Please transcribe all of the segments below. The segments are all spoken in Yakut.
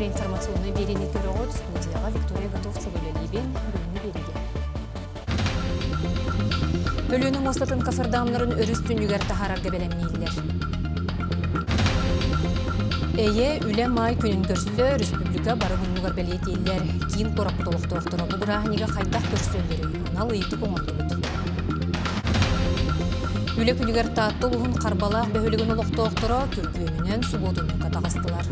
сири информационнай биэриини көрөҕүт. Студияҕа Виктория Готовцева үлэлиибин. Бүгүҥҥү биэриигэ. Өлүөнэ муостатын кафердамнарын өрүс түннүгэр таһаарарга бэлэмнииллэр. Эйэ, үлэ маай күнүн көрсө республика бары муннугар бэлиэтииллэр. Киин куораппыт олохтоохторо бу бырааһынньыгы хайдах көрсөллөрүй? Анал ыйытык оҥордубут. Үлэ күнүгэр Таатта улууһун Харбалаах бөһүөлэгин олохтоохторо күргүөмүнэн субуотунньукка таҕыстылар.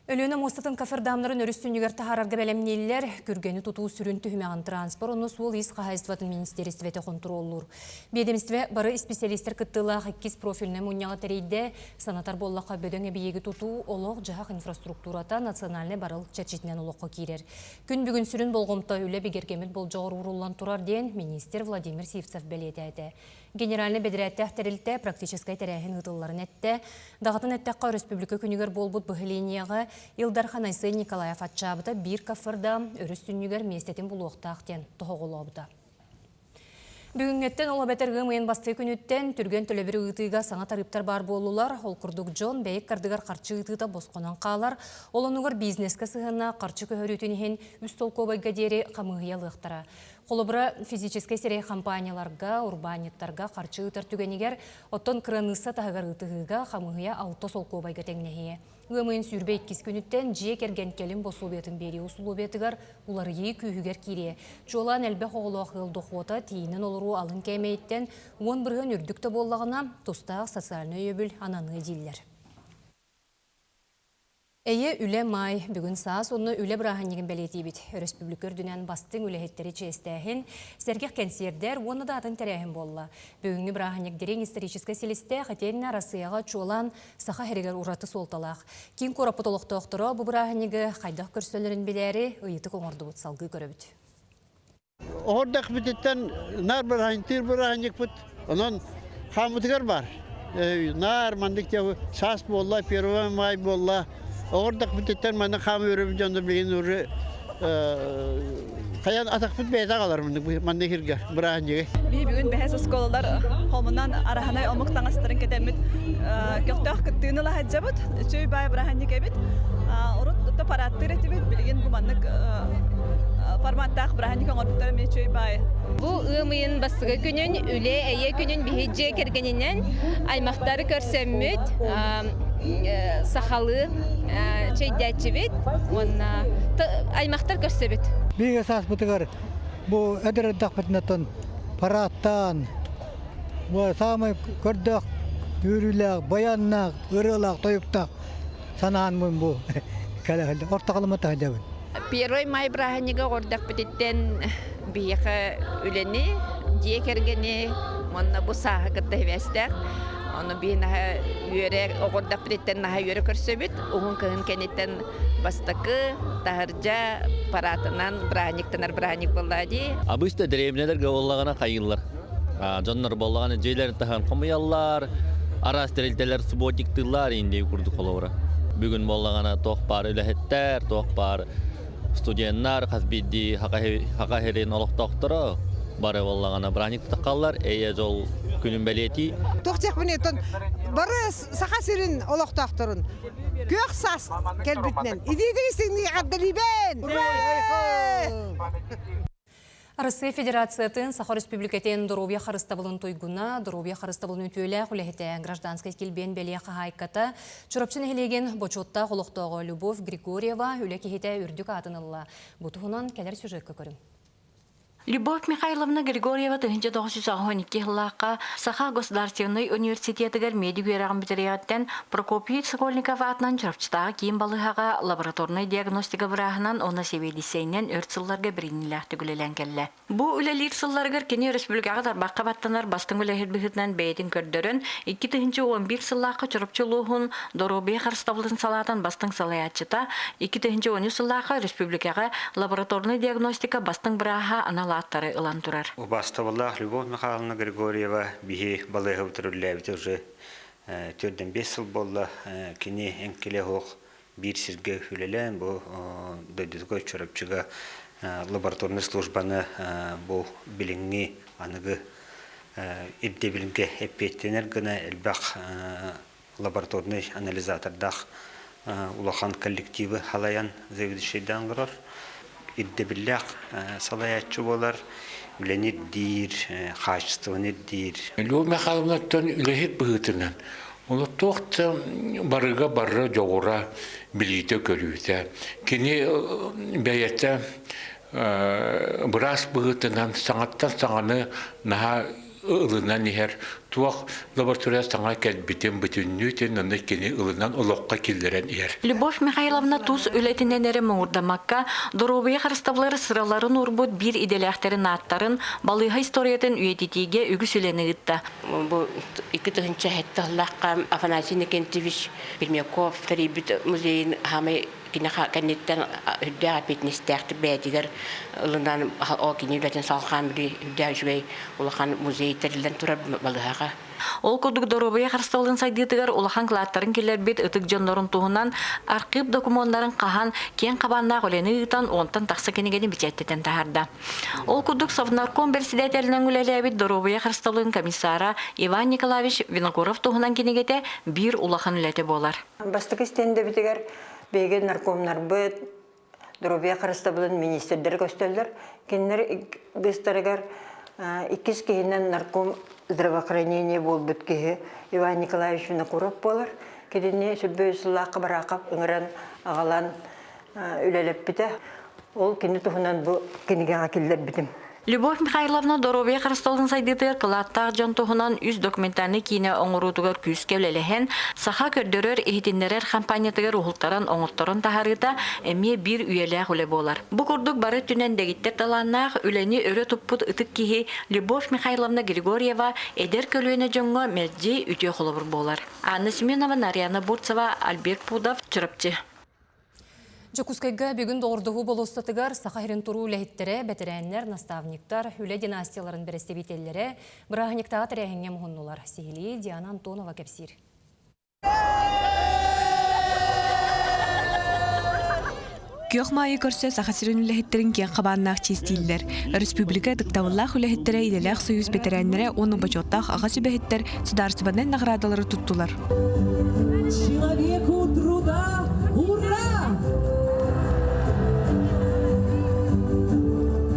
Өлүөнэ муостатын кафердамнарын өрүс сүнньүгэр таһаарарга бэлэмнииллэр. Күргэни тутуу сүрүн түһүмэҕин транспорт уонна суол-иис хаһаайыстыбатын министиэристибэтэ хонтуруоллуур. Биэдэмистибэ бары исписэлиистэр кыттыылаах иккис профильнай мунньаҕы тэрийдэ. Санатар буоллахха, бөдөҥ эбийиэги тутуу олох-дьаһах инфраструктурата национальнай барыл чэрчитинэн олоххо киирэр. Күн бүгүн сүрүн болҕомто үлэ бигэргэммит болдьоҕор ууруллан турар диэн миниистир Владимир Сивцев бэлиэтээтэ. Генеральнай бэдэрээттээх тэрилтэ практическай тэрээһин ыытылларын эттэ. Даҕатан эттэххэ, өрөспүүбүлүкэ күнүгэр буолбут быһылиинийэҕэ Ил Дархан Айсен Николаев аччаабыта биир кафырда өрүс сүнньүгэр миэстэтин булуохтаах диэн тоһоҕолообута. Бүгүҥҥэттэн ол эбэтэр ыам ыйын бастакы күнүттэн түргэн төлөбүрү ыытыыга саҥа тарыыптар баар буоллулар. Ол курдук дьон бэйик кардыгар харчы ыытыыта босхонон хаалар. Ол оннугар бизнеска сыһыаннаах харчы көһөрүүтүн иһин үс солкуобайга диэри хамыыһыйа ылыахтара. Холобура, физическэй сирэй компанияларга, урбаанньыттарга харчы ыытар түгэнигэр, оттон кыраныысса таһыгар ыытыһыыга хамыыһыйа алта солкуобайга тэҥнэһиэ. Ыам ыйын 22 күнүттэн дьиэ кэргэн кэлим босуобуйатын биэрии усулуобуйатыгар уларыйыы күүһүгэр киириэ. Чуолаан элбэх оҕолоох ыал дохуота тиийинэн олоруу алын кээмэйиттэн 10% үрдүк да буоллаҕына, тустаах социальнай өйөбүл ананыа дииллэр. Эйэ, үлэ, маай бүгүн саас уонна үлэ бырааһынньыгын бэлиэтиибит. Өрөспүүбүлүкэ үрдүнэн бастыҥ үлэһиттэри чиэстээһин, сэргэх кэнсиэрдэр уонна да атын тэрээһин буолла. Бүгүҥҥү бырааһынньык дириҥ историческай силистээх итиэннэ Арассыыйаҕа чуолаан Саха сиригэр ураты суолталаах. Киин куораппыт олохтоохторо бу бырааһынньыгы хайдах көрсөллөрүн билээри ыйытык оҥордубут, салгыы көрөбүт. Оһордохпутуттан наар бырааһынньыктыыр бырааһынньыкпыт. Онон хааммытыгар баар. Наар маннык саас буолла, первое май буолла. Оҕордохпутуттан манна хаам үөрөбүт дьонно билигин уже хайан атахпыт бэйэтэ аҕалар маннык сиргэ бырааһынньыгы. Биһи бүгүн бэһэс оскуолалар хомунан араһанай омук таҥастарын кэтэммит көхтөөх кыттыыны ыла сылдьабыт. Үчүгэй баай бырааһынньык эбит. Урут парадтыыр этибит, билигин бу маннык форматтаах бырааһынньык оҥорбуттара эмиэ үчүгэй баай. Бу ыам ыйын бастакы күнүн, үлэ, эйэ күнүн биһи дьиэ кэргэнинэн аймахтары көрсөммүт, сахалыы чэйдээччибит уонна аймахтар көрсөбүт. Биһиги сааспытыгар бу эдэр эрдэхпитинэ парадтаан, бу саамай көрдөөх, үөрүүлээх, баяннаах, ырыалаах, тойуктаах санаанмын бу кэлэ ортоҕоломо таһдьабын. Первый май бырааһынньыга оҕордохпүтүттэн биһиэхэ үлэни, дьиэ кэргэни уонна бу сааһы кытта сибээстээх. Ону биһи наһаа үөрэ оҕордохпүтүттэн наһаа үөрэ көрсөбүт. Уһун кыһын кэнниттэн бастакы таһырдьа параатынан бырааһынньыктанар бырааһынньык буолла дии. Обычно дэриэбинэлэргэ буоллаҕына хайыыллар. Дьоннор буоллаҕына дьиэлэрин таһын хомуйаллар, араас тэрилтэлэр субботниктыыллар индии курдук холобура. Бүгүн буоллаҕына туох баар үлэһиттэр, туох баар студеннар, хас биирдии Хака сирин олохтоохторо бары буоллаҕына бырааһынньык тутаххаллар, эйэ дьол күнүн бэлиэтии. Туох диэхпиний, оттон бары Саха сирин олохтоохторун күөх саас кэлбитинэн итиитик истиҥник эҕэрдэлиибин! Арассыыйа Федерациятын Саха Өрөспүүбүлүкэтин доруобуйа харыстабылын туйгуна, доруобуйа харыстабылын үтүөлээх үлэһитэ, гражданскай килбиэн бэлиэ хаһаайката, Чурапчы нэһилиэгин бочуоттаах олохтооҕо Любовь Григорьева үлэ киһитэ үрдүк аатын ылла. Бу туһунан кэлэр сюжекка көрүҥ. Любовь Михайловна Григорьева 1982 сыллаахха Саха государственнай университетыгар медик үөрэҕин бүтэриэҕиттэн Прокопий Сокольников аатынан Чурапчытааҕы киин балыыһаҕа лабораторнай диагностика бырааһынан уонна сэбиэдиссэйинэн өр сылларга бэриниилээхтик үлэлээн кэллэ. Бу үлэлиир сылларыгар кини өрөспүүбүлүкэҕэ тарбахха баттанар бастыҥ үлэһит быһыытынан бэйэтин көрдөрөн, 2011 сыллаахха Чурапчы улууһун доруобуйа харыстабылын салаатын бастыҥ салайааччыта, 2013 сыллаахха өрөспүүбүлүкэҕэ лабораторнай диагностика бастыҥ бырааһа анал ааттары ылан турар. Убаастабыллаах Любовь Михайловна Григорьева биһи балыыһабытыгар үлэлээбитэ уже төрдөн биэс сыл буолла. Кини эҥкилэ суох биир сиргэ үлэлээн бу дойдутугар Чурапчыга лабораторнай службаны бу билиҥҥи аныгы ирдэбилгэ эппиэттэнэр гына элбэх. лабораторнай анализатордаах улахан коллективы халайан заведующайдаан олорор. Ирдэбиллээх салайааччы буолар, үлэни ирдиир, хаачыстыбаны ирдиир. Любовь Михайловнаттан үлэһит быһыытынан Ону туох да барыга барра дьоҕура, билиитэ-көрүүтэ. Кини бэйэтэ быраас быһыытынан саҥаттан саҥаны наһаа ылынан иһэр туох лаборатория саҥа кэлбитин бүтүннүүтүн аны кини ылынан олоххо киллэрэн иһэр. Любовь Михайловна тус үлэтинэн эрэ муҥурдаммакка, доруобуйа харыстабылар сыраларын уурбут биир идэлээхтэрин ааттарын, балыыһа историятын үйэтитиигэ үгүс үлэни ыытта. Бу 2007 сыллаахха Афанасий Иннокентьевич Пермяков тэрийбит музейын хаамай кини кэнниттэн үрдээх эппиэтинэстээхтик бэйэтигэр ылынан ол кини үлэтин салҕаан били үрдээх үчүгэй улахан музей тэриллэн турар балыһаҕа. Ол курдук доруобуйа харыстабылын сайдыытыгар улахан кылааттарын киллэрбит ытык дьоннорун туһунан архыып докумуоннарын хаһан киэҥ хабааннаах үлэни ыытан уонтан тахса кинигэни бэчээттэтэн таһаарда. Ол курдук Совнарком бэрэссэдээтэлинэн үлэлээбит доруобуйа харыстабылын комиссара Иван Николаевич Винокуров туһунан кинигэтэ биир улахан үлэтэ буолар. Бастакы стендэбитигэр биһиги наркомнарбыт, доруобуйа харыстабылын министрдэрэ көстөллөр. Кинилэр быыстарыгар иккис киһинэн нарком здравоохранения буолбут киһи Иван Николаевич Винокуров буолар. Кинини сүрбэ үс сыллаахха Бараахап ыҥыран аҕалан үлэлэппитэ. Ол кини туһунан бу кинигэҕэ киллэрбитим. Любовь Михайловна доруобуйа харыстабылын сайдыытыгар кылааттаах дьон туһунан үс документальнай киинэ оҥоруутугар күүскэ үлэлэһэн, саха көрдөрөр-иһитиннэрэр хампаанньатыгар уһултаран оҥотторон таһаарыыта эмиэ биир үйэлээх үлэ буолар. Бу курдук бары өттүнэн дэгиттэр талааннаах, үлэни өрө туппут ытык киһи Любовь Михайловна Григорьева эдэр көлүөнэ дьоҥҥо мэлдьи үтүө холобур буолар. Анна Семенова, Нарьяна Бурцева, Альберт Пудов, Чурапчы. Дьокуускайга бүгүн доҕордоһуу болуоссатыгар Саха сирин туруу үлэһиттэрэ, бэтэрээннэр, наставниктар, үлэ династияларын бэрэстэбиитэллэрэ бырааһынньыктааҕы тэрээһиҥҥэ муһуннулар. Сиһилии Диана Антонова кэпсиир. Күөх Маайы көрсө Саха сирин үлэһиттэрин киэҥ хабааннаах чиэстииллэр. Өрөспүүбүлүкэ ытыктабыллаах үлэһиттэрэ идэлээх союз бэтэрээннэрэ уонна бочуоттаах аҕа сүбэһиттэр судаарыстыбаннай наҕараадалары туттулар. Человеку труда ура!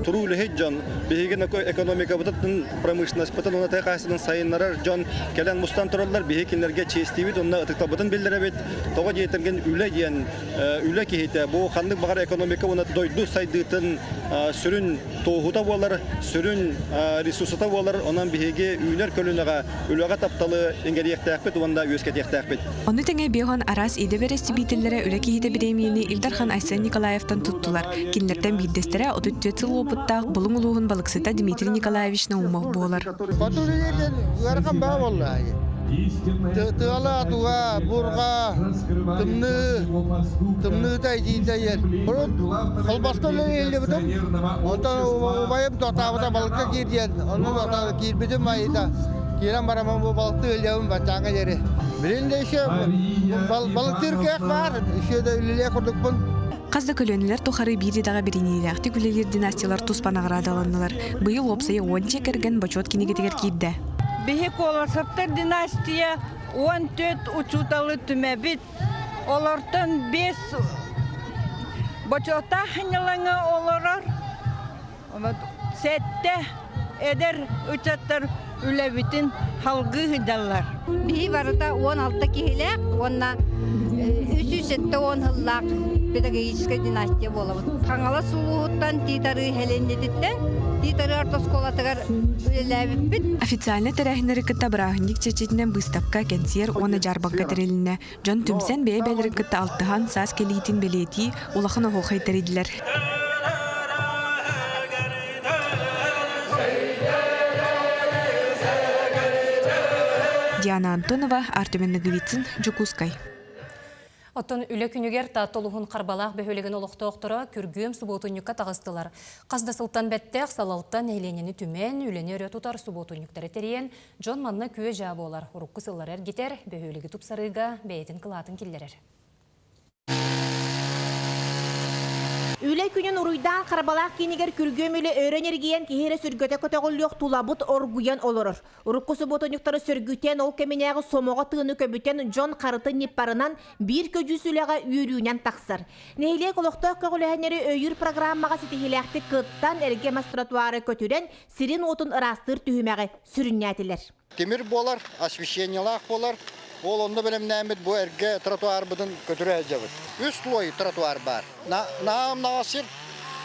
Туруу үлэһит дьон, биһиги экономикабытын, промышленностьпытын уонна тыа хаһаайыстыбатын сайыннарар дьон кэлэн мустан тураллар. Биһиги кинилэргэ чиэстиибит уонна ытыктабытын биллэрэбит. Тоҕо диэтэргин үлэ диэн үлэ киһитэ бу ханнык баҕар экономика уонна дойду сайдыытын сүрүн туоһута буолар, сүрүн ресурсата буолар. Онон биһиги үүнэр көлүнэҕэ үлэҕэ тапталы иҥэриэхтээхпит уонна үөскэтиэхтээхпит. Ону тэҥэ Биохан араас идэ бэрэстэбиитэллэрэ үлэ киһитэ бириэмийэни Ил Дархан Айсен Николаевтан туттулар. Кинилэртэн биирдэстэрэ 34 сыл уопуттаах Булуҥ улууһун балыксыта Дмитрий Николаевич Наумов буолар. Хоту үлэлиирдэн ыарахан баа буолла. Тыала, туга, бурҕа, тымныы, тымныыта итиитэ иһэр. Урут холбоско үлэлииллибитим. Онтон убайым тохтообута балыкка киир диэн, онно киирбитим айыта. Киирэн бараммын бу балыктыы үлэлиэбин баччааҥҥа диэри. Билин да еще балыктыыр кыах баар, еще да үлэлиэх курдукпун. Хас да көлүөнэлэр тухары биир идэҕэ бэриниилээхтик үлэлиир династиялар туспа наҕараадаланнылар. Быйыл уопсайа уон дьиэ кэргэн бочуот кинигэтигэр киирдэ. Биһи Колосовтар династия 14 учууталы түмэбит. Олортон 5 бочуоттаах сынньалаҥа олорор. Сэттэ эдэр ыччаттар үлэбитин салгыы сылдьаллар. Биһи барыта 16 киһилээх уонна 370 сыллаах педагогическай династия буолабыт. Хаҥалас улууһуттан Тиит-Арыы сэлиэнньэтиттэн Тиит-Арыы орто оскуолатыгар үлэлээбиппит. Официальнай тэрээһиннэри кытта бырааһынньык чэрчитинэн быыстапка, кэнсиэр уонна дьаарбаҥка тэрилиннэ. Дьон түмсэн бэйэ-бэйэлэрин кытта алтыһан, саас кэлиитин бэлиэтии улахан оһуохай тэрийдилэр. Диана Антонова, Артем Ноговицын, Дьокуускай. Оттон үлэ күнүгэр Таатта улууһун Харбалаах бөһүөлэгин олохтоохторо күргүөм субуотунньукка таҕыстылар. Хас да сылтан бэттэх салалта нэһилиэнньэни түмэн, үлэни өрө тутар субуотунньуктары тэрийэн, дьон манна күө-дьаа буолар, урукку сыллары эргитэр, бөһүөлэги тупсарыыга бэйэтин кылаатын киллэрэр. Үлэ күнүн уруйдаан Харбалаах киинигэр күргүөм үлэ өрөн эргийэн киһи эрэ сүргэтэ көтөҕүллүөх тулабыт оргуйан олорор. Урукку субуотунньуктары сөргүтэн, ол кэминээҕи сомоҕо тыыны көбүтэн, дьон харытын ньыппарынан биир көдьүүс үлэҕэ үөрүүнэн тахсар. Нэһилиэк олохтоох көҕүлээһиннэри өйүүр программаҕа ситиһиилээхтик кыттан, эргэ мас тротуары көтүрэн, сирин-уотун ыраастыыр түһүмэҕи сүрүннээтилэр. Тимир буолар, освещениелаах буолар. Ол онно бэлэмнээммит бу эргэ тротуарбытын көтүрэ сылдьабыт. Үс слой тротуар баар. Наһаа сир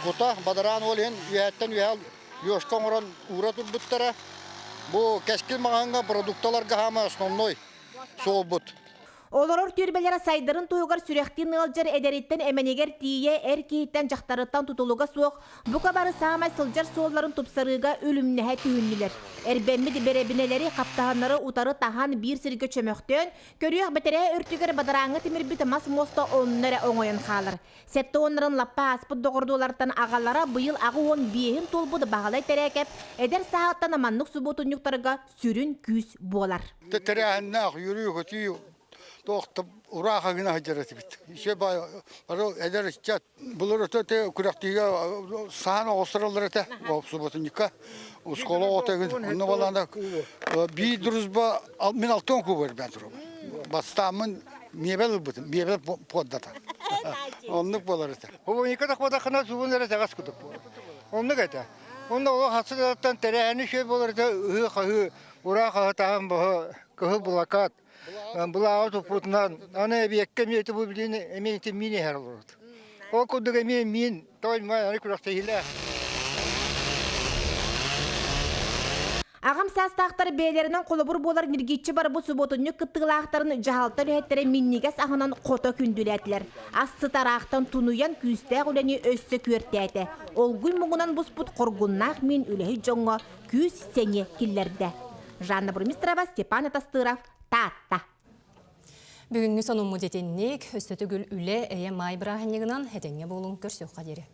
кута бадараан ол иһин үөһэттэн үөһэ лёшка оҥорон уура турбуттара. Бу кэскил маҕаһыҥҥа продукталарга хаама основной суолбут. Олорор түөлбэлэрэ сайдарын туһугар сүрэхтиин ыалдьар эдэриттэн эмэнигэр тиийэ эр киһиттэн дьахтарыттан тутулуга суох бука бары саамай сылдьар суолларын тупсарыыга үлүмнэһэ түһүннүлэр. Эрбэммит бэрэбинэлэри, хаптаһыннары утары таһан биир сиргэ чөмөхтөөн, көрүөх бэтэрээ өртүгэр бадарааҥҥа тимирбит мас муоста онно эрэ оҥойон хаалар. Сэттэ уоннарын лаппа ааспыт доҕордуулартан аҕалара быйыл 85-ин туолбут Баһылай Тэрээкэп эдэр сааһыттан маннык субуотунньуктарга сүрүн күүс буолар. Тэрээһиннээх үөрүү-көтүү туох да урааха гына сылдьар этибит. Ise бары эдэр ыччат былыр өтө күрэхтиигэ саан оҕустараллар этэ субботунньукка оскуола оҕото онно балаана биир дружба мин алтан кубар бен турабын. Бастааммын миэбэл ылбытым, миэбэл поддата. Оннук болар этэ. Хубуньукка тахпатаххына субун эрэ тэҕэс кутук буолар. Оннук этэ. Онно олох хасыгаттан тэрээһини үчүгэй буолар этэ ыһыы-хаһыы, ураа хаһытаһан баһы кыһыл былакаат былааҕы туппутунан аны эбиэккэ эмиэ ити бу билин эмиэ ити миин иһэр олорбут. Ол курдук эмиэ миин той аны күрэхтэһиилээх. Аҕам саастаахтар бэйэлэринэн холобур буолар ньиргиччи барбыт субуотунньук кыттыылаахтарын дьаһалта үлэһиттэрэ минньигэс аһынан хото күндүлээтилэр. Ас сытараахтан тунуйан күүстээх үлэни өссө күөртээтэ. Олгуй муҥунан буспут хоргуннаах мин үлэһит дьоҥҥо күүс-сэниэ киллэрдэ. Жанна Бурмистрова, Степан Атастыров, Таатта. Бүгүҥҥү сонуммут итинник, өссө төгүл үлэ, эйэ маай бырааһынньыгынан этэҥҥэ буолуҥ, көрсүөххэ диэри.